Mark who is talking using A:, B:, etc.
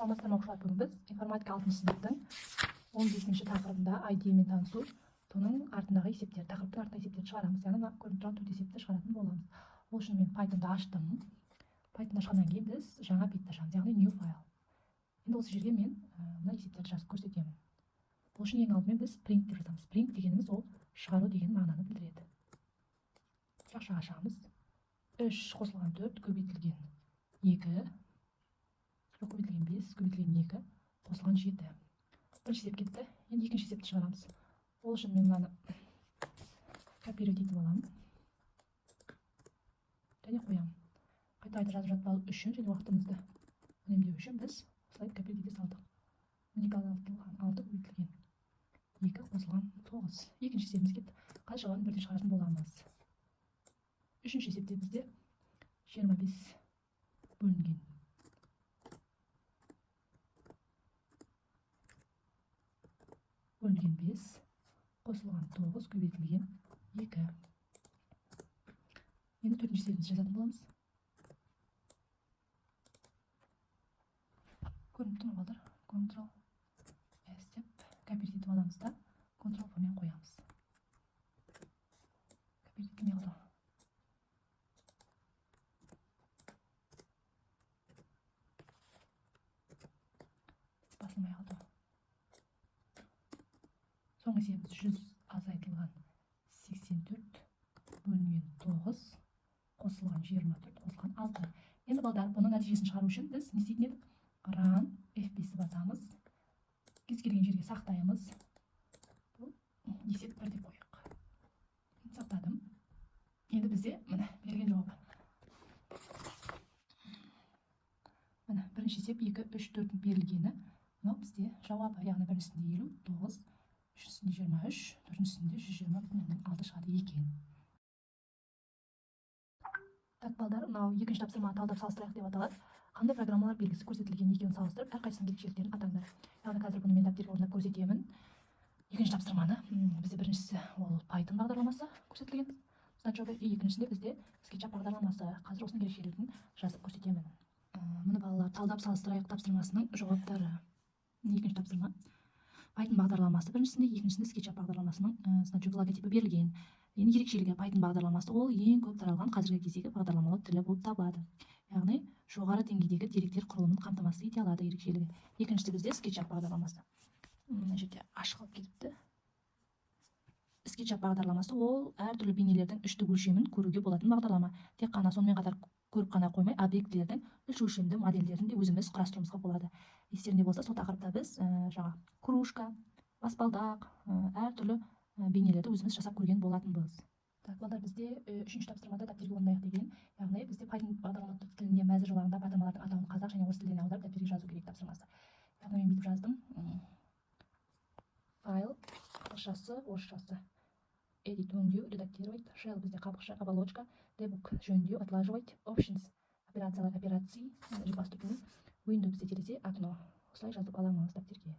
A: Саламатсыздар ма, оқушылар! Бүгін біз информатика алтыншы сыныптың 15-ші тақырыбында IDE-мен танысу, соның артындағы есептер, тақырыптың артындағы есептерді шығарамыз, яғни мына көрініп тұрған төрт есепті шығаратын боламыз. Ол үшін мен Pythonды аштым. Pythonды ашқаннан кейін біз жаңа бетті ашамыз, яғни new file. Енді осы жерге мен мына есептерді жазып көрсетемін. Ол үшін ең алдымен біз print деп жазамыз. Print дегеніміз ол шығару деген мағынаны білдіреді. Жақша ашамыз. Үш қосылған төрт көбейтілген екі, жоқ, көбейтілген бес, көбейтілген екі, қосылған жеті. Бірінші есеп кетті. Енді екінші есепті шығарамыз. Ол үшін мен мынаны копировать етіп аламын және қоямын. Қайта қайта жазып жатпау үшін және уақытымызды үнемдеу үшін біз осылай копировать ете салдық. 12 азайтылған алты көбейтілген екі қосылған тоғыз. Екінші есебіміз кетті. Қазір жауабын бірден шығаратын боламыз. Үшінші есепте бізде 25 бөлінген бес қосылған тоғыз көбейтілген екі. Енді төртінші есебімізді жазатын боламыз. Көрініп тұр ма, балдар? Ctrl S деп копировать етіп аламыз да, Ctrl V мен қоямыз. Копировать етілмей қалды ғой. Басылмай қалды ғой. Соңғы есебіміз 100 азайтылған 84 бөлінген 9 қосылған 24 қосылған 6. Енді, балдар, бұның нәтижесін шығару үшін біз не істейтін едік? Run F5 басамыз. Кез келген жерге сақтаймыз. Бұл есеп бір деп қояйық. Сақтадым. Енді бізде міне берілген жауабы. Міне, бірінші есеп 2, 3, 4 берілгені. Мынау бізде жауабы, яғни біріншісінде 59, үшіншісінде 23, төртіншісінде 120,6 шығады екен. Так, балдар, мынау екінші тапсырма талдап салыстырайық деп аталады. Қандай программалар белгісі көрсетілген, екеуін салыстырып, әрқайсысының ерекшеліктерін атаңдар. Яғни қазір бұны мен дәптерге орындап көрсетемін. Екінші тапсырманы бізде біріншісі ол Python бағдарламасы көрсетілген значогы, и екіншісінде бізде SketchUp бағдарламасы. Қазір осының ерекшелігін жазып көрсетемін. Міне, балалар, талдап салыстырайық тапсырмасының жауаптары. Екінші тапсырма. Python бағдарламасы біріншісінде, екіншісінде SketchUp бағдарламасының значогы, логотипі берілген. Енді ерекшелігі: Python бағдарламасы ол ең көп таралған қазіргі кездегі бағдарламалау тілі болып табылады. Яғни жоғары деңгейдегі деректер құрылымын қамтамасыз ете алады, ерекшелігі. Екіншісі бізде SketchUp бағдарламасы. Мына жерде ашық қалып кетіпті. SketchUp бағдарламасы ол әртүрлі бейнелердің үшті өлшемін көруге болатын бағдарлама. Тек қана сонымен қатар көріп қана қоймай, объектілердің үш өлшемді модельдерін де өзіміз құрастыруымызға болады. Естеріңде болса, сол тақырыпта біз жаңа кружка, баспалдақ, әртүрлі бейнелерді өзіміз жасап көрген болатынбыз. Так, балдар, бізде үшінші тапсырмада дәптерге орындайық деген, яғни бізде Python бағдарламалық тілінде мәзір жолағында батырмалардың атауын қазақ және орыс тілдеріне аударып, дәптерге жазу керек тапсырмасы. Яғни мен бүйтіп жаздым. Файл қазақшасы, орысшасы. Edit өңдеу, редактировать, shell бізде қабықша, оболочка, debug жөндеу, отлаживать, options операциялар, операции, репоступный, window бізде терезе, окно. Осылай жазып аламыз дәптерге.